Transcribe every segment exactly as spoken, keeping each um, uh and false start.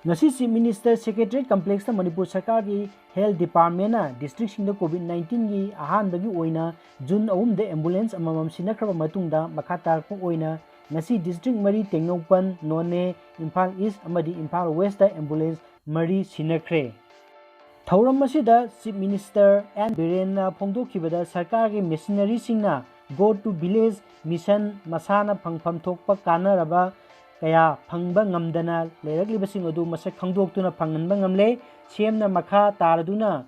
ꯉꯁꯤ Chief Minister Secretariat Complexꯇ Manipur ꯁꯔꯀꯥꯔꯒꯤ Health Departmentꯅ districtꯁꯤꯡꯗ COVID nineteenꯒꯤ ꯑꯍꯥꯟꯕꯒꯤ ꯑꯣꯏꯅ June ꯑꯍꯨꯝꯗ ambulance ꯑꯃꯃꯝ ꯁꯤꯟꯅꯈ꯭ꯔꯕ ꯃꯇꯨꯡꯗ ꯃꯈꯥ ꯇꯥꯔꯛꯄ ꯑꯣꯏꯅ ꯉꯁꯤ district ꯃꯔꯤ, ꯇꯦꯡꯅꯧꯄꯜ, ꯅꯣꯅꯦ, ꯏꯝꯐꯥꯜ East ꯑꯃꯗꯤ ꯏꯝꯐꯥꯜ Westꯇ ambulance ꯃꯔꯤ ꯁꯤꯟꯅꯈ꯭ꯔꯦ꯫ ꯊꯧꯔꯝ ꯑꯁꯤꯗ Chief Minister N Birenꯅ ꯐꯣꯡꯗꯣꯛꯈꯤꯕꯗ ꯁꯔꯀꯥꯔꯒꯤ missionaryꯁꯤꯡꯅ Go to Village Mission ꯃꯁꯥꯅ ꯐꯪꯐꯝ ꯊꯣꯛꯄ ꯀꯥꯟꯅꯔꯕ ꯀꯌꯥ ꯐꯪꯕ ꯉꯝꯗꯅ ꯂꯩꯔꯛꯂꯤꯕꯁꯤꯡ ꯑꯗꯨ ꯃꯁꯛ ꯈꯪꯗꯣꯛꯇꯨꯅ ꯐꯪꯍꯟꯕ ꯉꯝꯂꯦ꯫ ꯁꯦꯝꯅ ꯃꯈꯥ ꯇꯥꯔꯗꯨꯅ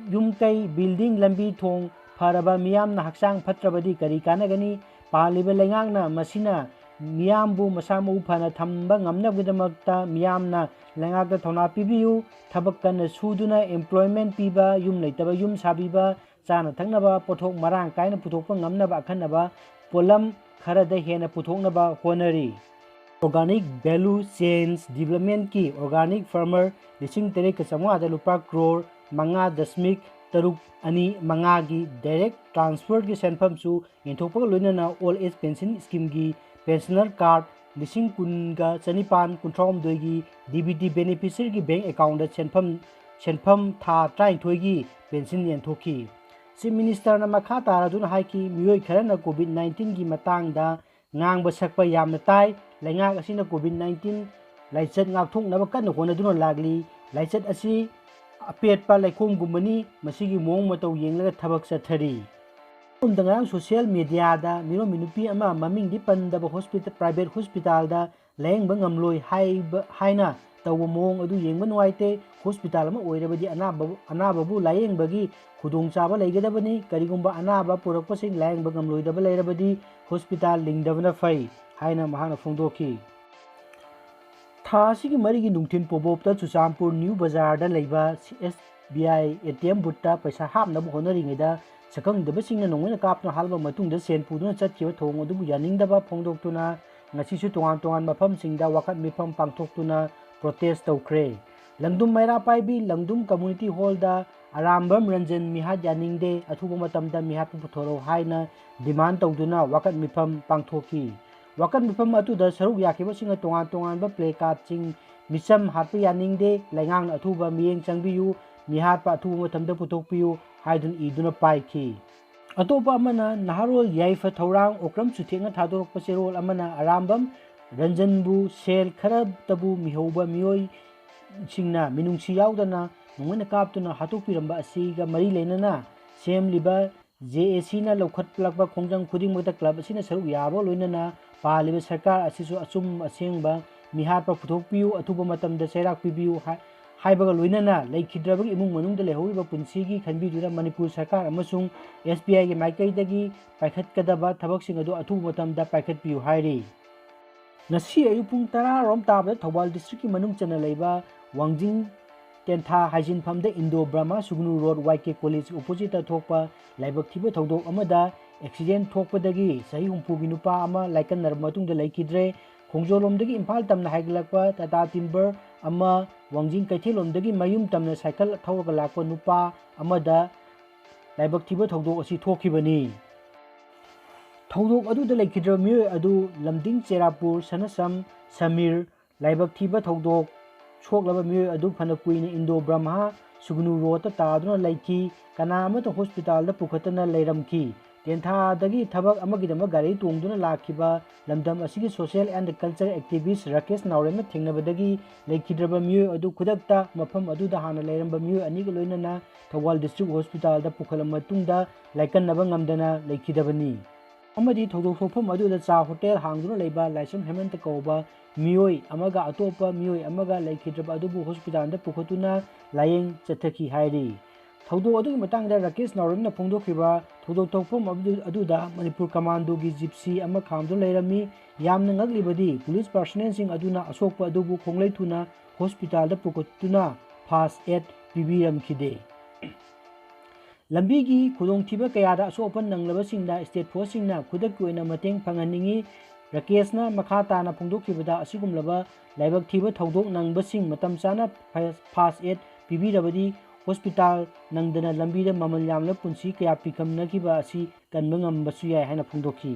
ꯌꯨꯝ ꯀꯩ, building, ꯂꯝꯕꯤ ꯊꯣꯡ ꯐꯔꯕ ꯃꯤꯌꯥꯝꯅ ꯍꯛꯆꯥꯡ ꯐꯠꯇ꯭ꯔꯕꯗꯤ ꯀꯔꯤ ꯀꯥꯟꯅꯒꯅꯤ? ꯄꯥꯜꯂꯤꯕ ꯂꯩꯉꯥꯛꯅ ꯃꯁꯤꯅ ꯃꯤꯌꯥꯝꯕꯨ ꯃꯁꯥ ꯃꯎ ꯐꯅ ꯊꯝꯕ ꯉꯝꯅꯕꯒꯤꯗꯃꯛꯇ ꯃꯤꯌꯥꯝꯅ ꯂꯩꯉꯥꯛꯇ ꯊꯧꯅꯥ ꯄꯤꯕꯤꯌꯨ꯫ ꯊꯕꯛ ꯀꯟꯅ ꯁꯨꯗꯨꯅ employment ꯄꯤꯕ, ꯌꯨꯝ ꯂꯩꯇꯕ ꯌꯨꯝ ꯁꯥꯕꯤꯕ, ꯆꯥꯅ ꯊꯛꯅꯕ ꯄꯣꯠꯊꯣꯛ ꯃꯔꯥꯡ ꯀꯥꯏꯅ ꯄꯨꯊꯣꯛꯄ ꯉꯝꯅꯕ ꯑꯈꯟꯅꯕ ꯄꯣꯠꯂꯝ ꯈꯔꯗ ꯍꯦꯟꯅ ꯄꯨꯊꯣꯛꯅꯕ ꯍꯣꯠꯅꯔꯤ꯫ Organic Value Chains Developmentꯀꯤ organic farmer ꯂꯤꯁꯤꯡ ꯇꯔꯦꯠꯀ ꯆꯥꯝꯃꯉꯥꯗ ꯂꯨꯄꯥ ꯀ꯭ꯔꯣꯔ ꯃꯉꯥ ꯗꯁꯃꯤꯛ ꯇꯔꯨꯛ ꯑꯅꯤ ꯃꯉꯥꯒꯤ direct transferꯒꯤ ꯁꯦꯟꯐꯝꯁꯨ ꯌꯦꯟꯊꯣꯛꯄꯒ ꯂꯣꯏꯅꯅ Old Age Pension Schemeꯒꯤ pensioner card ꯂꯤꯁꯤꯡ ꯀꯨꯟꯒ ꯆꯅꯤꯄꯥꯟ ꯀꯨꯟꯊ꯭ꯔꯥꯍꯨꯝꯗꯣꯏꯒꯤ DBT beneficiaryꯒꯤ bank accountꯗ ꯁꯦꯟꯐꯝ, ꯁꯦꯟꯐꯝ ꯊꯥ ꯇꯔꯥꯅꯤꯊꯣꯏꯒꯤ pension ꯌꯦꯟꯊꯣꯛꯈꯤ꯫ Chief Ministerꯅ ꯃꯈꯥ ꯇꯥꯔꯗꯨꯅ ꯍꯥꯏꯈꯤ, ꯃꯤꯑꯣꯏ ꯈꯔꯅ COVID nineteenꯒꯤ ꯃꯇꯥꯡꯗ ꯉꯥꯡꯕ ꯁꯛꯄ ꯌꯥꯝꯅ ꯇꯥꯏ꯫ ꯂꯩꯉꯥꯛ ꯑꯁꯤꯅ COVID nineteen ꯂꯥꯏꯆꯠ ꯉꯥꯛꯊꯣꯛꯅꯕ ꯀꯟꯅ ꯍꯣꯠꯅꯗꯨꯅ ꯂꯥꯛꯂꯤ꯫ ꯂꯥꯏꯆꯠ ꯑꯁꯤ ꯑꯄꯦꯠꯄ ꯂꯩꯈꯣꯝꯒꯨꯝꯕꯅꯤ꯫ ꯃꯁꯤꯒꯤ ꯃꯑꯣꯡ ꯃꯇꯧ ꯌꯦꯡꯂꯒ ꯊꯕꯛ ꯆꯠꯊꯔꯤ꯫ ꯑꯃꯔꯣꯝꯗ ꯉꯔꯥꯡ social mediaꯗ ꯃꯤꯔꯣꯟꯕꯤ ꯅꯨꯄꯤ ꯑꯃ ꯃꯃꯤꯡꯗꯤ ꯄꯟꯗꯕ hospital, private hospitalꯗ ꯂꯥꯌꯦꯡꯕ ꯉꯝꯂꯣꯏ ꯍꯥꯏꯕ, ꯍꯥꯏꯅ ꯇꯧꯕ ꯃꯑꯣꯡ ꯑꯗꯨ ꯌꯦꯡꯕ ꯅꯨꯡꯉꯥꯏꯇꯦ꯫ Hospital ꯑꯃ ꯑꯣꯏꯔꯕꯗꯤ ꯑꯅꯥꯕ, ꯑꯅꯥꯕꯕꯨ ꯂꯥꯌꯦꯡꯕꯒꯤ ꯈꯨꯗꯣꯡꯆꯥꯕ ꯂꯩꯒꯗꯕꯅꯤ꯫ ꯀꯔꯤꯒꯨꯝꯕ ꯑꯅꯥꯕ ꯄꯨꯔꯛꯄꯁꯤꯡ ꯂꯥꯌꯦꯡꯕ ꯉꯝꯂꯣꯏꯗꯕ ꯂꯩꯔꯕꯗꯤ hospital ꯂꯤꯡꯗꯕꯅ ꯐꯩ ꯍꯥꯏꯅ ꯃꯍꯥꯛꯅ ꯐꯣꯡꯗꯣꯛꯈꯤ꯫ ꯊꯥ ꯑꯁꯤꯒꯤ ꯃꯔꯤꯒꯤ ꯅꯨꯡꯊꯤꯜ ꯄꯣꯕꯣꯞꯇ ꯆꯨꯔꯆꯥꯟꯄꯨꯔ ꯅ꯭ꯌꯨ ꯕꯖꯥꯔꯗ ꯂꯩꯕ SBI ATM boothꯇ ꯄꯩꯁꯥ ꯍꯥꯞꯅꯕ ꯍꯣꯠꯅꯔꯤꯉꯩꯗ ꯁꯛꯈꯪꯗꯕꯁꯤꯡꯅ ꯅꯣꯡꯃꯩꯅ ꯀꯥꯞꯇꯨꯅ ꯍꯥꯠꯂꯕ ꯃꯇꯨꯡꯗ ꯁꯦꯟ ꯄꯨꯗꯨꯅ ꯆꯠꯈꯤꯕ ꯊꯧꯑꯣꯡ ꯑꯗꯨꯕꯨ ꯌꯥꯅꯤꯡꯗꯕ ꯐꯣꯡꯗꯣꯛꯇꯨꯅ ꯉꯁꯤꯁꯨ ꯇꯣꯉꯥꯟ ꯇꯣꯉꯥꯟꯕ ꯃꯐꯝꯁꯤꯡꯗ ꯋꯥꯀꯠ ꯃꯤꯐꯝ ꯄꯥꯡꯊꯣꯛꯇꯨꯅ protest ꯇꯧꯈ꯭ꯔꯦ꯫ ꯂꯪꯗꯨꯝ ꯃꯩꯔꯥ ꯄꯥꯏꯕꯤ ꯂꯪꯗꯨꯝ community hallꯗ ꯑꯔꯥꯝꯕꯝ ꯔꯟꯖꯟ ꯃꯤꯍꯥꯠ ꯌꯥꯅꯤꯡꯗꯦ, ꯑꯊꯨꯕ ꯃꯇꯝꯗ ꯃꯤꯍꯥꯠꯄꯨ ꯄꯨꯊꯣꯔꯛꯎ ꯍꯥꯏꯅ demand ꯇꯧꯗꯨꯅ ꯋꯥꯀꯠ ꯃꯤꯐꯝ ꯄꯥꯡꯊꯣꯛꯈꯤ꯫ ꯋꯥꯀꯠ ꯃꯤꯐꯝ ꯑꯗꯨꯗ ꯁꯔꯨꯛ ꯌꯥꯈꯤꯕꯁꯤꯡꯅ ꯇꯣꯉꯥꯟ ꯇꯣꯉꯥꯟꯕ placard ꯁꯤꯡ "ꯃꯤꯆꯝ ꯍꯥꯠꯄ ꯌꯥꯅꯤꯡꯗꯦ", "ꯂꯩꯉꯥꯛꯅ ꯑꯊꯨꯕ ꯃꯤꯠꯌꯦꯡ ꯆꯪꯕꯤꯌꯨ", "ꯃꯤꯍꯥꯠꯄ ꯑꯊꯨꯕ ꯃꯇꯝꯗ ꯄꯨꯊꯣꯛꯄꯤꯌꯨ" ꯍꯥꯏꯗꯨꯅ ꯏꯗꯨꯅ ꯄꯥꯏꯈꯤ꯫ ꯑꯇꯣꯞꯄ ꯑꯃꯅ ꯅꯍꯥꯔꯣꯜ ꯌꯥꯏꯐ ꯊꯧꯔꯥꯡ ꯑꯣꯀ꯭ꯔꯝ ꯆꯨꯊꯦꯛꯅ ꯊꯥꯗꯣꯔꯛꯄ ꯆꯦꯔꯣꯜ ꯑꯃꯅ ꯑꯔꯥꯝꯕꯝ ꯔꯟꯖꯟꯕꯨ ꯁꯦꯜ ꯈꯔꯇꯕꯨ ꯃꯤꯍꯧꯕ ꯃꯤꯑꯣꯏꯁꯤꯡꯅ ꯃꯤꯅꯨꯡꯁꯤ ꯌꯥꯎꯗꯅ ꯅꯣꯡꯃꯩꯅ ꯀꯥꯞꯇꯨꯅ ꯍꯥꯠꯇꯣꯛꯄꯤꯔꯝꯕ ꯑꯁꯤꯒ ꯃꯔꯤ ꯂꯩꯅꯅ ꯁꯦꯝꯂꯤꯕ JAC ꯅ ꯂꯧꯈꯠꯂꯛꯄ ꯈꯣꯡꯖꯪ ꯈꯨꯗꯤꯡꯃꯛꯇ club ꯑꯁꯤꯅ ꯁꯔꯨꯛ ꯌꯥꯕ ꯂꯣꯏꯅꯅ ꯄꯥꯜꯂꯤꯕ ꯁꯔꯀꯥꯔ ꯑꯁꯤꯁꯨ ꯑꯆꯨꯝ ꯑꯁꯦꯡꯕ ꯃꯤꯍꯥꯠꯄ ꯄꯨꯊꯣꯛꯄꯤꯌꯨ, ꯑꯊꯨꯕ ꯃꯇꯝꯗ ꯆꯩꯔꯥꯛ ꯄꯤꯕꯤꯌꯨ ꯍꯥꯏ-, ꯍꯥꯏꯕꯒ ꯂꯣꯏꯅꯅ ꯂꯩꯈꯤꯗ꯭ꯔꯕꯒꯤ ꯏꯃꯨꯡ ꯃꯅꯨꯡꯗ ꯂꯩꯍꯧꯔꯤꯕ ꯄꯨꯟꯁꯤꯒꯤ ꯈꯟꯕꯤꯗꯨꯅ ꯃꯅꯤꯄꯨꯔ ꯁꯔꯀꯥꯔ ꯑꯃꯁꯨꯡ SBI ꯒꯤ ꯃꯥꯏꯀꯩꯗꯒꯤ ꯄꯥꯏꯈꯠꯀꯗꯕ ꯊꯕꯛꯁꯤꯡ ꯑꯗꯨ ꯑꯊꯨꯕ ꯃꯇꯝꯗ ꯄꯥꯏꯈꯠꯄꯤꯌꯨ ꯍꯥꯏꯔꯤ꯫ ꯉꯁꯤ ꯑꯌꯨꯛ ꯄꯨꯡ ꯇꯔꯥ ꯔꯣꯝ ꯇꯥꯕꯗ ꯊꯧꯕꯥꯜ district ꯀꯤ ꯃꯅꯨꯡ ꯆꯟꯅ ꯂꯩꯕ ꯋꯥꯡꯖꯤꯡ ꯇꯦꯟꯊꯥ ꯍꯥꯏꯖꯤꯟꯐꯝꯗ Indo Burma Sugnu Road, YK College opposite ꯇ ꯊꯣꯛꯄ ꯂꯥꯏꯕꯛ ꯊꯤꯕ ꯊꯧꯗꯣꯛ ꯑꯃꯗ accident ꯊꯣꯛꯄꯗꯒꯤ ꯆꯍꯤ ꯍꯨꯝꯐꯨꯒꯤ ꯅꯨꯄꯥ ꯑꯃ ꯂꯥꯏꯀꯠꯅꯔꯕ ꯃꯇꯨꯡꯗ ꯂꯩꯈꯤꯗ꯭ꯔꯦ꯫ ꯈꯣꯡꯖꯣꯝꯂꯣꯝꯗꯒꯤ ꯏꯝꯐꯥꯜ ꯇꯝꯅ ꯍꯥꯏꯒꯠꯂꯛꯄ Tata Timber ꯑꯃ ꯋꯥꯡꯖꯤꯡ ꯀꯩꯊꯦꯜꯂꯣꯝꯗꯒꯤ ꯃꯌꯨꯝ ꯇꯝꯅ cycle ꯊꯧꯔꯒ ꯂꯥꯛꯄ ꯅꯨꯄꯥ ꯑꯃꯗ ꯂꯥꯏꯕꯛ ꯊꯤꯕ ꯊꯧꯗꯣꯛ ꯑꯁꯤ ꯊꯣꯛꯈꯤꯕꯅꯤ꯫ ꯊꯧꯗꯣꯛ ꯑꯗꯨꯗ ꯂꯩꯈꯤꯗ꯭ꯔꯕ ꯃꯤꯑꯣꯏ ꯑꯗꯨ ꯂꯝꯗꯤꯡ ꯆꯦꯔꯥꯄꯨꯔ ꯁꯅꯁꯝ ꯁꯃꯤꯔ꯫ ꯂꯥꯏꯕꯛ ꯊꯤꯕ ꯊꯧꯗꯣꯛ ꯁꯣꯛꯂꯕ ꯃꯤꯑꯣꯏ ꯑꯗꯨ ꯐꯅ ꯀꯨꯏꯅ Indo Burma Sugnu Road ꯇ ꯇꯥꯗꯨꯅ ꯂꯩꯈꯤ꯫ ꯀꯅꯥ ꯑꯃꯠꯇ hospital ꯗ ꯄꯨꯈꯠꯇꯅ ꯂꯩꯔꯝꯈꯤ꯫ ꯇꯦꯟꯊꯥꯗꯒꯤ ꯊꯕꯛ ꯑꯃꯒꯤꯗꯃꯛ ꯒꯥꯔꯤ ꯇꯣꯡꯗꯨꯅ ꯂꯥꯛꯈꯤꯕ ꯂꯝꯗꯝ ꯑꯁꯤꯒꯤ social and cultural activist Rakesh ꯅꯥꯎꯔꯦꯝꯅ ꯊꯦꯡꯅꯕꯗꯒꯤ ꯂꯩꯈꯤꯗ꯭ꯔꯕ ꯃꯤꯑꯣꯏ ꯑꯗꯨ ꯈꯨꯗꯛꯇ ꯃꯐꯝ ꯑꯗꯨꯗ ꯍꯥꯟꯅ ꯂꯩꯔꯝꯕ ꯃꯤꯑꯣꯏ ꯑꯅꯤꯒ ꯂꯣꯏꯅꯅ ꯊꯧꯕꯥꯜ district hospital ꯗ ꯄꯨꯈꯠꯂꯕ ꯃꯇꯨꯡꯗ ꯂꯥꯏꯀꯠꯅꯕ ꯉꯝꯗꯅ ꯂꯩꯈꯤꯗꯕꯅꯤ꯫ ꯑꯃꯗꯤ ꯊꯧꯗꯣꯛ ꯊꯣꯛꯐꯝ ꯑꯗꯨꯗ ꯆꯥ hotel ꯍꯥꯡꯗꯨꯅ ꯂꯩꯕ ꯂꯥꯏꯁ꯭ꯔꯝ ꯍꯦꯃꯟꯇ ꯀꯧꯕ ꯃꯤꯑꯣꯏ ꯑꯃꯒ ꯑꯇꯣꯞꯄ ꯃꯤꯑꯣꯏ ꯑꯃꯒ ꯂꯩꯈꯤꯗ꯭ꯔꯕ ꯑꯗꯨꯕꯨ hospital ꯗ ꯄꯨꯈꯠꯇꯨꯅ ꯂꯥꯌꯦꯡ ꯆꯠꯊꯈꯤ ꯍꯥꯏꯔꯤ꯫ ꯊꯧꯗꯣꯛ ꯑꯗꯨꯒꯤ ꯃꯇꯥꯡꯗ ꯔꯥꯀꯦꯁ ꯅꯥꯎꯔꯦꯝꯅ ꯐꯣꯡꯗꯣꯛꯈꯤꯕ, ꯊꯧꯗꯣꯛ ꯊꯣꯛꯐꯝ ꯑꯗꯨ-, ꯑꯗꯨꯗ ꯃꯅꯤꯄꯨꯔ commando ꯒꯤ Jeepcy ꯑꯃ ꯈꯥꯝꯗꯨꯅ ꯂꯩꯔꯝꯃꯤ꯫ ꯌꯥꯝꯅ ꯉꯛꯂꯤꯕꯗꯤ police personnel ꯁꯤꯡ ꯑꯗꯨꯅ ꯑꯁꯣꯛꯄ ꯑꯗꯨꯕꯨ ꯈꯣꯡꯂꯩ ꯊꯨꯅ hospital ꯗ ꯄꯨꯈꯠꯇꯨꯅ first aid ꯄꯤꯕꯤꯔꯝꯈꯤꯗꯦ꯫ ꯂꯝꯕꯤꯒꯤ ꯈꯨꯗꯣꯡꯊꯤꯕ ꯀꯌꯥꯗ ꯑꯁꯣꯛ ꯑꯄꯟ ꯅꯪꯂꯕꯁꯤꯡꯗ state force ꯁꯤꯡꯅ ꯈꯨꯗꯛꯀꯤ ꯑꯣꯏꯅ ꯃꯇꯦꯡ ꯐꯪꯍꯟꯅꯤꯡꯏ꯫ ꯔꯥꯀꯦꯁꯅ ꯃꯈꯥ ꯇꯥꯅ ꯐꯣꯡꯗꯣꯛꯈꯤꯕꯗ, ꯑꯁꯤꯒꯨꯝꯂꯕ ꯂꯥꯏꯕꯛ ꯊꯤꯕ ꯊꯧꯗꯣꯛ ꯅꯪꯕꯁꯤꯡ ꯃꯇꯝ ꯆꯥꯅ ꯐ-, first aid ꯄꯤꯕꯤꯔꯕꯗꯤ hospital ꯅꯪꯗꯅ ꯂꯝꯕꯤꯗ ꯃꯃꯜ ꯌꯥꯝꯂꯕ ꯄꯨꯟꯁꯤ ꯀꯌꯥ ꯄꯤꯈꯝꯅꯈꯤꯕ ꯑꯁꯤ ꯀꯟꯕ ꯉꯝꯕꯁꯨ ꯌꯥꯏ ꯍꯥꯏꯅ ꯐꯣꯡꯗꯣꯛꯈꯤ꯫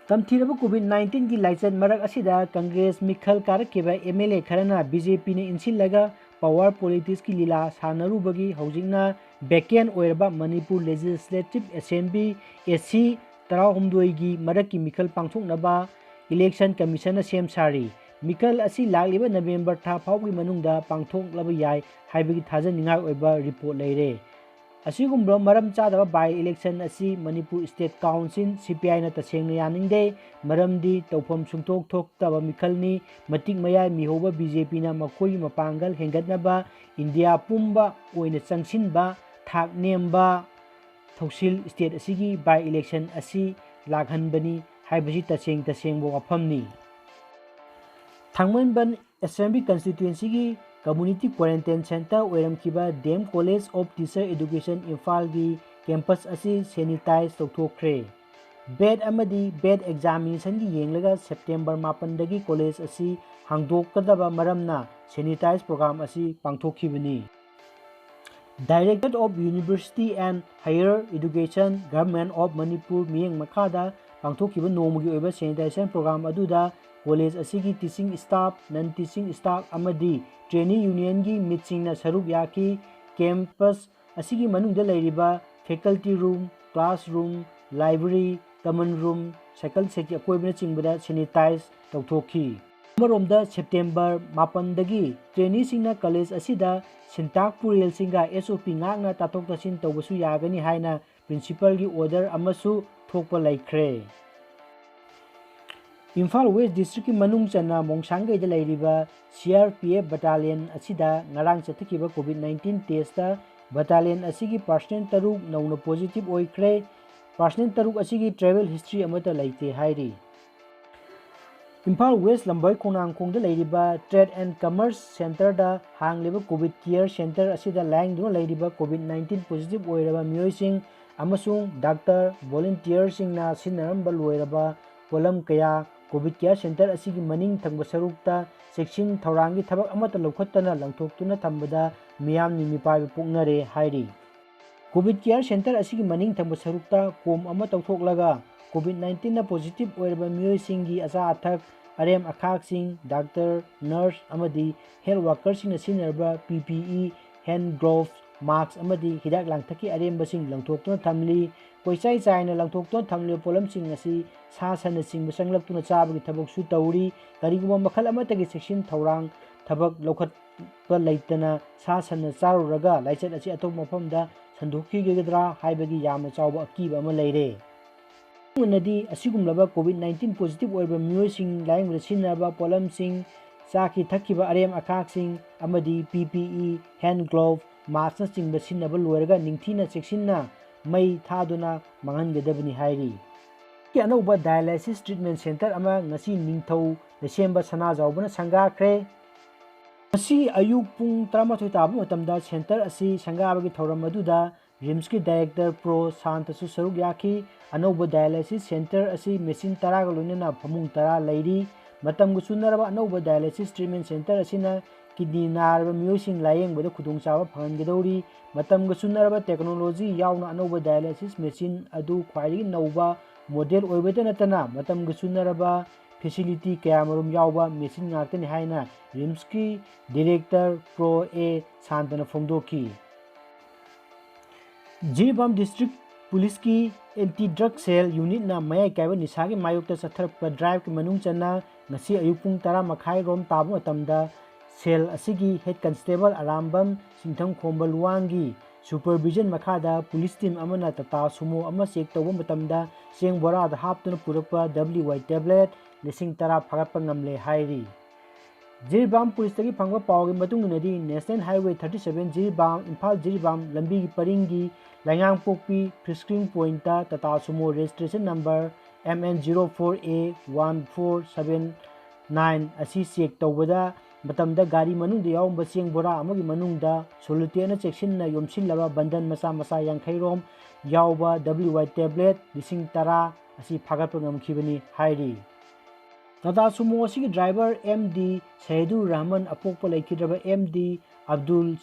ꯇꯝꯊꯤꯔꯕ COVID nineteen ꯒꯤ ꯂꯥꯏꯆꯠ ꯃꯔꯛ ꯑꯁꯤꯗ ꯀꯪꯒ꯭ꯔꯦꯁ ꯃꯤꯈꯜ ꯀꯥꯔꯛꯈꯤꯕ MLA ꯈꯔꯅ BJP ꯅ ꯏꯟꯁꯤꯜꯂꯒ power politics ꯀꯤ ꯂꯤꯂꯥ ꯁꯥꯟꯅꯔꯨꯕꯒꯤ ꯍꯧꯖꯤꯛꯅ vacant ꯑꯣꯏꯔꯕ ꯃꯅꯤꯄꯨꯔ Legislative Assembly AC ꯇꯔꯥꯍꯨꯝꯗꯣꯏꯒꯤ ꯃꯔꯛꯀꯤ ꯃꯤꯈꯜ ꯄꯥꯡꯊꯣꯛꯅꯕ Election Commission ꯅ ꯁꯦꯝ ꯁꯥꯔꯤ꯫ ꯃꯤꯈꯜ ꯑꯁꯤ ꯂꯥꯛꯂꯤꯕ November ꯊꯥ ꯐꯥꯎꯕꯒꯤ ꯃꯅꯨꯡꯗ ꯄꯥꯡꯊꯣꯛꯂꯕ ꯌꯥꯏ ꯍꯥꯏꯕꯒꯤ ꯊꯥꯖꯅꯤꯡꯉꯥꯏ ꯑꯣꯏꯕ report ꯂꯩꯔꯦ꯫ ꯑꯁꯤꯒꯨꯝꯕ ꯃꯔꯝ ꯆꯥꯗꯕ by election ꯑꯁꯤ ꯃꯅꯤꯄꯨꯔ State Council, CPI ꯅ ꯇꯁꯦꯡꯅ ꯌꯥꯅꯤꯡꯗꯦ, ꯃꯔꯝꯗꯤ ꯇꯧꯐꯝ ꯁꯨꯡꯊꯣꯛ ꯊꯣꯛꯇꯕ ꯃꯤꯈꯜꯅꯤ꯫ ꯃꯇꯤꯛ ꯃꯌꯥꯏ ꯃꯤꯍꯧꯕ BJP ꯅ ꯃꯈꯣꯏꯒꯤ ꯃꯄꯥꯡꯒꯜ ꯍꯦꯟꯒꯠꯅꯕ ꯏꯟꯗꯤꯌꯥ ꯄꯨꯝꯕ ꯑꯣꯏꯅ ꯆꯪꯁꯤꯟꯕ, ꯊꯥꯛ ꯅꯦꯝꯕ ꯊꯧꯁꯤꯜ state ꯑꯁꯤꯒꯤ by election ꯑꯁꯤ ꯂꯥꯛꯍꯟꯕꯅꯤ ꯍꯥꯏꯕꯁꯤ ꯇꯁꯦꯡ ꯇꯁꯦꯡꯕ ꯋꯥꯐꯝꯅꯤ꯫ ꯊꯥꯡꯃꯩꯕꯟ Assembly Constituency ꯒꯤ Community Quarantine Centre ꯑꯣꯏꯔꯝꯈꯤꯕ D M College of Teacher Education ꯏꯝꯐꯥꯜꯒꯤ campus ꯑꯁꯤ sanitize ꯇꯧꯊꯣꯛꯈ꯭ꯔꯦ꯫ BET ꯑꯃꯗꯤ BET examination ꯒꯤ ꯌꯦꯡꯂꯒ September ꯃꯥꯄꯟꯗꯒꯤ college ꯑꯁꯤ ꯍꯥꯡꯗꯣꯛꯀꯗꯕ ꯃꯔꯝꯅ sanitize program ꯑꯁꯤ ꯄꯥꯡꯊꯣꯛꯈꯤꯕꯅꯤ꯫ Directorate of University and Higher Education, Government of Manipur ꯃꯤꯠꯌꯦꯡ ꯃꯈꯥꯗ ꯄꯥꯡꯊꯣꯛꯈꯤꯕ ꯅꯣꯡꯃꯒꯤ ꯑꯣꯏꯕ sanitization program ꯑꯗꯨꯗ college ꯑꯁꯤꯒꯤ teaching staff, non teaching staff ꯑꯃꯗꯤ trainee union ꯒꯤ ꯃꯤꯠꯁꯤꯡꯅ ꯁꯔꯨꯛ ꯌꯥꯈꯤ꯫ Campus ꯑꯁꯤꯒꯤ ꯃꯅꯨꯡꯗ ꯂꯩꯔꯤꯕ faculty room, classroom, library, common room, cycle shed ꯀꯤ ꯑꯀꯣꯏꯕꯅꯆꯤꯡꯕꯗ sanitize ꯇꯧꯊꯣꯛꯈꯤ꯫ ꯑꯃꯔꯣꯝꯗ September ꯃꯥꯄꯟꯗꯒꯤ trainee ꯁꯤꯡꯅ college ꯑꯁꯤꯗ ꯁꯤꯟꯇꯥꯛ ꯄꯨꯔꯦꯜꯁꯤꯡꯒ SOP ꯉꯥꯛꯅ ꯇꯥꯊꯣꯛ ꯇꯥꯁꯤꯟ ꯇꯧꯕꯁꯨ ꯌꯥꯒꯅꯤ ꯍꯥꯏꯅ principal ꯒꯤ order ꯑꯃꯁꯨ ꯊꯣꯛꯄ ꯂꯩꯈ꯭ꯔꯦ꯫ ꯏꯝꯐꯥꯜ West District ꯀꯤ ꯃꯅꯨꯡ ꯆꯟꯅ ꯃꯣꯡꯁꯥꯡꯒꯩꯗ ꯂꯩꯔꯤꯕ C R P F battalion ꯑꯁꯤꯗ ꯉꯔꯥꯡ ꯆꯠꯊꯈꯤꯕ COVID nineteen test ꯇ battalion ꯑꯁꯤꯒꯤ personnel ꯇꯔꯨꯛ ꯅꯧꯅ positive ꯑꯣꯏꯈ꯭ꯔꯦ꯫ Personnel ꯇꯔꯨꯛ ꯑꯁꯤꯒꯤ travel history ꯑꯃꯠꯇ ꯂꯩꯇꯦ ꯍꯥꯏꯔꯤ꯫ ꯏꯝꯐꯥꯜ West ꯂꯝꯕꯣꯏ ꯈꯣꯡꯅꯥꯡꯈꯣꯡꯗ ꯂꯩꯔꯤꯕ Trade and Commerce Centre the ꯍꯥꯡꯂꯤꯕ COVID Care Centre ꯑꯁꯤꯗ ꯂꯥꯌꯦꯡꯗꯨꯅ ꯂꯩꯔꯤꯕ COVID nineteen positive ꯑꯣꯏꯔꯕ ꯃꯤꯑꯣꯏꯁꯤꯡ ꯑꯃꯁꯨꯡ doctor, volunteer ꯁꯤꯡꯅ ꯁꯤꯖꯤꯟꯅꯔꯝꯕ ꯂꯣꯏꯔꯕ ꯄꯣꯠꯂꯝ ꯀꯌꯥ COVID Care Centre ꯑꯁꯤꯒꯤ ꯃꯅꯤꯡ ꯊꯪꯕ ꯁꯔꯨꯛꯇ ꯆꯦꯛꯁꯤꯟ ꯊꯧꯔꯥꯡꯒꯤ ꯊꯕꯛ ꯑꯃꯠꯇ ꯂꯧꯈꯠꯇꯅ ꯂꯪꯊꯣꯛꯇꯨꯅ ꯊꯝꯕꯗ ꯃꯤꯌꯥꯝꯅ ꯃꯤꯄꯥꯏꯕ ꯄꯣꯛꯅꯔꯦ ꯍꯥꯏꯔꯤ꯫ COVID Care Centre ꯑꯁꯤꯒꯤ ꯃꯅꯤꯡ ꯊꯪꯕ ꯁꯔꯨꯛꯇ ꯀꯣꯝ ꯑꯃ ꯇꯧꯊꯣꯛꯂꯒ COVID nineteenꯅ positive ꯑꯣꯏꯔꯕ ꯃꯤꯑꯣꯏꯁꯤꯡꯒꯤ ꯑꯆꯥ ꯑꯊꯛ, ꯑꯔꯦꯝ ꯑꯈꯥꯛꯁꯤꯡ, doctor, nurse ꯑꯃꯗꯤ health workerꯁꯤꯡꯅ ꯁꯤꯖꯤꯟꯅꯔꯕ P P E, hand gloves, mask ꯑꯃꯗꯤ ꯍꯤꯗꯥꯛ ꯂꯥꯡꯊꯛꯀꯤ ꯑꯔꯦꯝꯕꯁꯤꯡ ꯂꯪꯊꯣꯛꯇꯨꯅ ꯊꯝꯂꯤ꯫ ꯀꯣꯏꯆꯥꯏ ꯆꯥꯏꯅ ꯂꯪꯊꯣꯛꯇꯨꯅ ꯊꯝꯂꯤꯕ ꯄꯣꯠꯂꯝꯁꯤꯡ ꯑꯁꯤ ꯁꯥ ꯁꯟꯅꯆꯤꯡꯕ ꯆꯪꯂꯛꯇꯨꯅ ꯆꯥꯕꯒꯤ ꯊꯕꯛꯁꯨ ꯇꯧꯔꯤ꯫ ꯀꯔꯤꯒꯨꯝꯕ ꯃꯈꯜ ꯑꯃꯠꯇꯒꯤ ꯆꯦꯛꯁꯤꯟ ꯊꯧꯔꯥꯡ ꯊꯕꯛ ꯂꯧꯈꯠꯄ ꯂꯩꯇꯅ ꯁꯥ ꯁꯟꯅ ꯆꯥꯔꯨꯔꯒ ꯂꯥꯏꯆꯠ ꯑꯁꯤ ꯑꯇꯣꯞꯄ ꯃꯐꯝꯗ ꯁꯟꯗꯣꯛꯈꯤꯒꯗ꯭ꯔꯥ ꯍꯥꯏꯕꯒꯤ ꯌꯥꯝꯅ ꯆꯥꯎꯕ ꯑꯀꯤꯕ ꯑꯃ ꯂꯩꯔꯦ꯫ ꯑꯃꯅꯗꯤ ꯑꯁꯤꯒꯨꯝꯂꯕ COVID nineteen positive ꯑꯣꯏꯔꯕ ꯃꯤꯑꯣꯏꯁꯤꯡ ꯂꯥꯌꯦꯡꯕꯗ ꯁꯤꯖꯤꯟꯅꯔꯕ ꯄꯣꯠꯂꯝꯁꯤꯡ, ꯆꯥꯈꯤ ꯊꯛꯈꯤꯕ ꯑꯔꯦꯝ ꯑꯈꯥꯛꯁꯤꯡ ꯑꯃꯗꯤ P P E, hand glove, maskꯅꯆꯤꯡꯕ ꯁꯤꯖꯤꯟꯅꯕ ꯂꯣꯏꯔꯒ ꯅꯤꯡꯊꯤꯅ ꯆꯦꯛꯁꯤꯟꯅ ꯃꯩ ꯊꯥꯗꯨꯅ ꯃꯥꯡꯍꯟꯒꯗꯕꯅꯤ ꯍꯥꯏꯔꯤ꯫ ꯑꯅꯧꯕ dialysis treatment center ꯑꯃ ꯉꯁꯤ ꯅꯤꯡꯊꯧ ꯂꯩꯁꯦꯝꯕ ꯁꯅꯥꯖꯥꯎꯕꯅ ꯁꯪꯒꯥꯈ꯭ꯔꯦ꯫ ꯉꯁꯤ ꯑꯌꯨꯛ ꯄꯨꯡ ꯇꯔꯥꯃꯥꯊꯣꯏ ꯇꯥꯕ ꯃꯇꯝꯗ center ꯑꯁꯤ ꯁꯪꯒꯥꯕꯒꯤ ꯊꯧꯔꯝ ꯑꯗꯨꯗ RIMSꯀꯤ director Pro ꯁꯥꯟꯇꯁꯨ ꯁꯔꯨꯛ ꯌꯥꯈꯤ꯫ ꯑꯅꯧꯕ dialysis center ꯑꯁꯤ machine ꯇꯔꯥꯒ ꯂꯣꯏꯅꯅ ꯐꯃꯨꯡ ꯇꯔꯥ ꯂꯩꯔꯤ꯫ ꯃꯇꯝꯒ ꯆꯨꯅꯔꯕ ꯑꯅꯧꯕ dialysis treatment center ꯑꯁꯤꯅ kidney ꯅꯥꯔꯕ ꯃꯤꯑꯣꯏꯁꯤꯡ ꯂꯥꯌꯦꯡꯕꯗ ꯈꯨꯗꯣꯡꯆꯥꯕ ꯐꯪꯍꯟꯒꯗꯧꯔꯤ꯫ ꯃꯇꯝꯒ ꯆꯨꯅꯔꯕ technology ꯌꯥꯎꯅ ꯑꯅꯧꯕ dialysis machine ꯑꯗꯨ ꯈ꯭ꯋꯥꯏꯗꯒꯤ ꯅꯧꯕ model ꯑꯣꯏꯕꯇ ꯅꯠꯇꯅ ꯃꯇꯝꯒ ꯆꯨꯅꯔꯕ facility ꯀꯌꯥꯃꯔꯨꯝ ꯌꯥꯎꯕ machine ꯉꯥꯛꯇꯅꯤ ꯍꯥꯏꯅ RIMSꯀꯤ director Pro A ꯁꯥꯟꯇꯅ ꯐꯣꯡꯗꯣꯛꯈꯤ꯫ Jiribam district policeꯀꯤ anti drug cell unitꯅ ꯃꯌꯥꯏ ꯀꯥꯏꯕ ꯅꯤꯁꯥꯒꯤ ꯃꯥꯌꯣꯛꯇ ꯆꯠꯊꯔꯛꯄ driveꯀꯤ ꯃꯅꯨꯡ ꯆꯟꯅ ꯉꯁꯤ ꯑꯌꯨꯛ ꯄꯨꯡ ꯇꯔꯥ ꯃꯈꯥꯏ ꯔꯣꯝ ꯇꯥꯕ ꯃꯇꯝꯗ cell ꯑꯁꯤꯒꯤ head constable ꯑꯔꯥꯝꯕꯝ ꯆꯤꯡꯊꯝꯈꯣꯝꯕ ꯂꯨꯋꯥꯡꯒꯤ supervision ꯃꯈꯥꯗ police team ꯑꯃꯅ Tata Sumo ꯑꯃ check ꯇꯧꯕ ꯃꯇꯝꯗ ꯆꯦꯡ ꯕꯣꯔꯥꯗ ꯍꯥꯞꯇꯨꯅ ꯄꯨꯔꯛꯄ W Y tablet ꯂꯤꯁꯤꯡ ꯇꯔꯥ ꯐꯥꯒꯠꯄ ꯉꯝꯂꯦ ꯍꯥꯏꯔꯤ꯫ ꯖꯤꯔꯤꯕꯥꯝ policeꯇꯒꯤ ꯐꯪꯕ ꯄꯥꯎꯒꯤ ꯃꯇꯨꯡ ꯏꯟꯅꯗꯤ, National Highway thirty seven Jiribam, Imphal Jiribam ꯂꯝꯕꯤꯒꯤ ꯄꯔꯤꯡꯒꯤ ꯂꯩꯉꯥꯡꯄꯣꯛꯄꯤ firing pointꯇ Tata Sumo registration number M N zero four A one four seven nine ꯑꯁꯤ check ꯇꯧꯕꯗ ꯃꯇꯝꯗ ꯒꯥꯔꯤ ꯃꯅꯨꯡꯗ ꯌꯥꯎꯔꯝꯕ ꯆꯦꯡ ꯕꯣꯔꯥ ꯑꯃꯒꯤ ꯃꯅꯨꯡꯗ solitaire ꯆꯦꯛꯁꯤꯟꯅ ꯌꯣꯝꯁꯤꯜꯂꯕ bundle ꯃꯆꯥ ꯃꯆꯥ ꯌꯥꯡꯈꯩ ꯔꯣꯝ ꯌꯥꯎꯕ W Y tablet ꯂꯤꯁꯤꯡ ꯇꯔꯥ ꯑꯁꯤ ꯐꯥꯒꯠꯄ ꯉꯝꯈꯤꯕꯅꯤ ꯍꯥꯏꯔꯤ꯫ Tata Sumo ꯑꯁꯤꯒꯤ driver M D Sahidur Rahman ꯑꯄꯣꯛꯄ ꯂꯩꯈꯤꯗ꯭ꯔꯕ M D ꯑꯕꯗꯨꯜ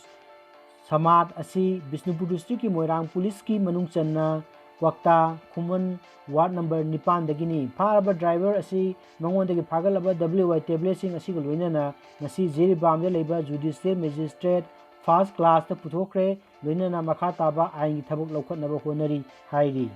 ꯁꯃꯥꯗ ꯑꯁꯤ ꯕꯤꯁꯅꯨꯄꯨꯔ districtꯀꯤ ꯃꯣꯏꯔꯥꯡ policeꯀꯤ ꯃꯅꯨꯡ ꯆꯟꯅ ꯀ꯭ꯋꯥꯛꯇꯥ ꯈꯨꯃꯟ ꯋꯥꯔꯗ ꯅꯝꯕꯔ ꯅꯤꯄꯥꯟꯗꯒꯤꯅꯤ꯫ ꯐꯥꯔꯕ ꯗ꯭ꯔꯥꯏꯚꯔ ꯑꯁꯤ ꯃꯉꯣꯟꯗꯒꯤ ꯐꯥꯒꯠꯂꯕ W I tabletꯁꯤꯡ ꯑꯁꯤꯒ ꯂꯣꯏꯅꯅ ꯉꯁꯤ ꯖꯤꯔꯤꯕꯥꯝꯗ ꯂꯩꯕ ꯖꯨꯗꯤꯁꯤꯌꯦꯜ ꯃꯦꯖꯤꯁꯇ꯭ꯔꯦꯠ ꯐꯥꯔꯁ ꯀ꯭ꯂꯥꯁꯇ ꯄꯨꯊꯣꯛꯈ꯭ꯔꯦ, ꯂꯣꯏꯅꯅ ꯃꯈꯥ ꯇꯥꯕ ꯑꯥꯏꯟꯒꯤ ꯊꯕꯛ ꯂꯧꯈꯠꯅꯕ ꯍꯣꯠꯅꯔꯤ ꯍꯥꯏꯔꯤ꯫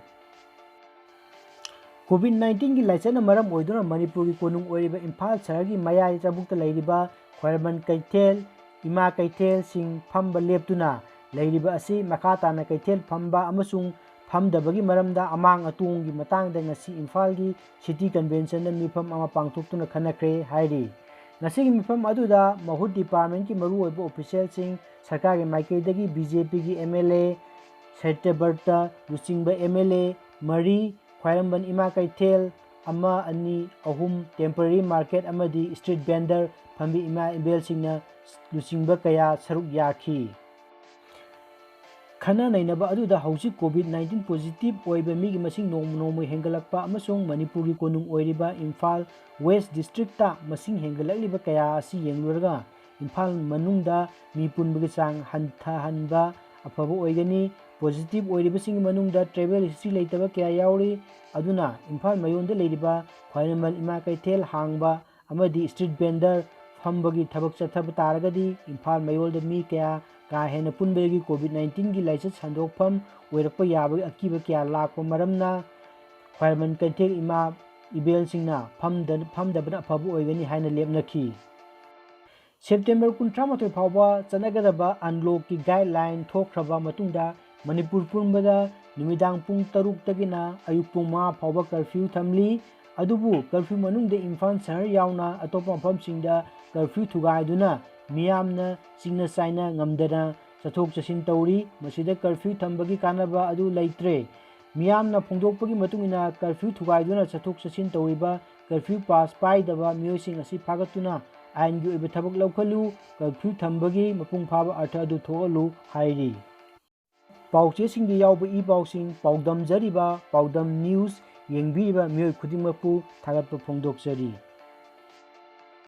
ꯀꯣꯚꯤꯗ ꯅꯥꯏꯟꯇꯤꯟꯒꯤ ꯂꯥꯏꯆꯠꯅ ꯃꯔꯝ ꯑꯣꯏꯗꯨꯅ ꯃꯅꯤꯄꯨꯔꯒꯤ ꯀꯣꯅꯨꯡ ꯑꯣꯏꯔꯤꯕ ꯏꯝꯐꯥꯜ ꯁꯍꯔꯒꯤ ꯃꯌꯥꯏ ꯆꯕꯨꯛꯇ ꯂꯩꯔꯤꯕ ꯈ꯭ꯋꯥꯏꯔꯝꯕꯟ ꯀꯩꯊꯦꯜ, ꯏꯃꯥ ꯀꯩꯊꯦꯜꯁꯤꯡ ꯐꯝꯕ ꯂꯦꯞꯇꯨꯅ ꯂꯩꯔꯤꯕ ꯑꯁꯤ ꯃꯈꯥ ꯇꯥꯅ ꯀꯩꯊꯦꯜ ꯐꯝꯕ ꯑꯃꯁꯨꯡ ꯐꯝꯗꯕꯒꯤ ꯃꯔꯝꯗ ꯑꯃꯥꯡ ꯑꯇꯣꯡꯒꯤ ꯃꯇꯥꯡꯗ ꯉꯁꯤ ꯏꯝꯐꯥꯜꯒꯤ ꯁꯤꯇꯤ ꯀꯟꯚꯦꯟꯁꯟꯗ ꯃꯤꯐꯝ ꯑꯃ ꯄꯥꯡꯊꯣꯛꯇꯨꯅ ꯈꯟꯅꯈ꯭ꯔꯦ ꯍꯥꯏꯔꯤ꯫ ꯉꯁꯤꯒꯤ ꯃꯤꯐꯝ ꯑꯗꯨꯗ ꯃꯍꯨꯠ ꯗꯤꯄꯥꯔꯠꯃꯦꯟꯠꯀꯤ ꯃꯔꯨꯑꯣꯏꯕ ꯑꯣꯐꯤꯁꯤꯌꯦꯜꯁꯤꯡ, ꯁꯔꯀꯥꯔꯒꯤ ꯃꯥꯏꯀꯩꯗꯒꯤ BJPꯒꯤ MLA ꯁꯇ꯭ꯌꯕ꯭ꯔꯇ ꯂꯨꯆꯤꯡꯕ MLA ꯃꯔꯤ, ꯈ꯭ꯋꯥꯏꯔꯝꯕꯟ ꯏꯃꯥ ꯀꯩꯊꯦꯜ ꯑꯃ, ꯑꯅꯤ, ꯑꯍꯨꯝ temporary market ꯑꯃꯗꯤ street vendor ꯐꯝꯕꯤ ꯏꯃꯥ ꯏꯕꯦꯜꯁꯤꯡꯅ ꯂꯨꯆꯤꯡꯕ ꯀꯌꯥ ꯁꯔꯨꯛ ꯌꯥꯈꯤ꯫ ꯈꯟꯅ ꯅꯩꯅꯕ ꯑꯗꯨꯗ ꯍꯧꯖꯤꯛ ꯀꯣꯚꯤꯗ ꯅꯥꯏꯟꯇꯤꯟ ꯄꯣꯖꯤꯇꯤꯚ ꯑꯣꯏꯕ ꯃꯤꯒꯤ ꯃꯁꯤꯡ ꯅꯣꯡꯃ ꯅꯣꯡꯃꯒꯤ ꯍꯦꯟꯒꯠꯂꯛꯄ ꯑꯃꯁꯨꯡ ꯃꯅꯤꯄꯨꯔꯒꯤ ꯀꯣꯅꯨꯡ ꯑꯣꯏꯔꯤꯕ ꯏꯝꯐꯥꯜ ꯋꯦꯁ ꯗꯤꯁꯇ꯭ꯔꯤꯛꯇ ꯃꯁꯤꯡ ꯍꯦꯟꯒꯠꯂꯛꯂꯤꯕ ꯀꯌꯥ ꯑꯁꯤ ꯌꯦꯡꯂꯨꯔꯒ ꯏꯝꯐꯥꯜ ꯃꯅꯨꯡꯗ ꯃꯤ ꯄꯨꯟꯕꯒꯤ ꯆꯥꯡ ꯍꯟꯊꯍꯟꯕ ꯑꯐꯕ ꯑꯣꯏꯒꯅꯤ꯫ ꯄꯣꯖꯤꯇꯤꯚ ꯑꯣꯏꯔꯤꯕꯁꯤꯡꯒꯤ ꯃꯅꯨꯡꯗ travel history ꯂꯩꯇꯕ ꯀꯌꯥ ꯌꯥꯎꯔꯤ꯫ ꯑꯗꯨꯅ ꯏꯝꯐꯥꯜ ꯃꯌꯣꯟꯗ ꯂꯩꯔꯤꯕ ꯈ꯭ꯋꯥꯏꯔꯝꯕꯟ ꯏꯃꯥ ꯀꯩꯊꯦꯜ ꯍꯥꯡꯕ ꯑꯃꯗꯤ street vendor ꯐꯝꯕꯒꯤ ꯊꯕꯛ ꯆꯠꯊꯕ ꯇꯥꯔꯒꯗꯤ ꯏꯝꯐꯥꯜ ꯃꯌꯣꯜꯗ ꯃꯤ ꯀꯌꯥ ꯀꯥ ꯍꯦꯟꯅ ꯄꯨꯟꯕꯗꯒꯤ ꯀꯣꯚꯤꯗ ꯅꯥꯏꯟꯇꯤꯟꯒꯤ ꯂꯥꯏꯆꯠ ꯁꯟꯗꯣꯛꯐꯝ ꯑꯣꯏꯔꯛꯄ ꯌꯥꯕꯒꯤ ꯑꯀꯤꯕ ꯀꯌꯥ ꯂꯥꯛꯄ ꯃꯔꯝꯅ ꯈ꯭ꯋꯥꯏꯔꯝꯕꯟ ꯀꯩꯊꯦꯜ ꯏꯃꯥ ꯏꯕꯦꯜꯁꯤꯡꯅ ꯐꯝꯗ-, ꯐꯝꯗꯕꯅ ꯑꯐꯕ ꯑꯣꯏꯒꯅꯤ ꯍꯥꯏꯅ ꯂꯦꯞꯅꯈꯤ꯫ ꯁꯦꯞꯇꯦꯝꯕꯔ ꯀꯨꯟꯊ꯭ꯔꯥꯃꯥꯊꯣꯏ ꯐꯥꯎꯕ ꯆꯠꯅꯒꯗꯕ unlockꯀꯤ guideline ꯊꯣꯛꯈ꯭ꯔꯕ ꯃꯇꯨꯡꯗ ꯃꯅꯤꯄꯨꯔ ꯄꯨꯝꯕꯗ ꯅꯨꯃꯤꯗꯥꯡ ꯄꯨꯡ ꯇꯔꯨꯛꯇꯒꯤꯅ ꯑꯌꯨꯛ ꯄꯨꯡ ꯃꯉꯥ ꯐꯥꯎꯕ curfew ꯊꯝꯂꯤ꯫ ꯑꯗꯨꯕꯨ curfew ꯃꯅꯨꯡꯗ ꯏꯝꯐꯥꯜ ꯁꯍꯔ ꯌꯥꯎꯅ ꯑꯇꯣꯞꯄ ꯃꯐꯝꯁꯤꯡꯗ curfew ꯊꯨꯒꯥꯏꯗꯨꯅ ꯃꯤꯌꯥꯝꯅ ꯆꯤꯡꯅ ꯆꯥꯏꯅ ꯉꯝꯗꯅ ꯆꯠꯊꯣꯛ ꯆꯠꯁꯤꯟ ꯇꯧꯔꯤ꯫ ꯃꯁꯤꯗ curfew ꯊꯝꯕꯒꯤ ꯀꯥꯟꯅꯕ ꯑꯗꯨ ꯂꯩꯇ꯭ꯔꯦ꯫ ꯃꯤꯌꯥꯝꯅ ꯐꯣꯡꯗꯣꯛꯄꯒꯤ ꯃꯇꯨꯡ ꯏꯟꯅ, curfew ꯊꯨꯒꯥꯏꯗꯨꯅ ꯆꯠꯊꯣꯛ ꯆꯠꯁꯤꯟ ꯇꯧꯔꯤꯕ curfew pass ꯄꯥꯏꯗꯕ ꯃꯤꯑꯣꯏꯁꯤꯡ ꯑꯁꯤ ꯐꯥꯒꯠꯇꯨꯅ ꯑꯥꯏꯟꯒꯤ ꯑꯣꯏꯕ ꯊꯕꯛ ꯂꯧꯈꯠꯂꯨ꯫ Curfew ꯊꯝꯕꯒꯤ ꯃꯄꯨꯡ ꯐꯥꯕ ꯑꯔꯊ ꯑꯗꯨ ꯊꯣꯛꯍꯜꯂꯨ ꯍꯥꯏꯔꯤ꯫ ꯄꯥꯎꯆꯦꯁꯤꯡꯗ ꯌꯥꯎꯕ ꯏ ꯄꯥꯎꯁꯤꯡ ꯄꯥꯎꯗꯝꯖꯔꯤꯕ ꯄꯥꯎꯗꯝ news ꯌꯦꯡꯕꯤꯔꯤꯕ ꯃꯤꯑꯣꯏ ꯈꯨꯗꯤꯡꯃꯛꯄꯨ ꯊꯥꯒꯠꯄ ꯐꯣꯡꯗꯣꯛꯆꯔꯤ꯫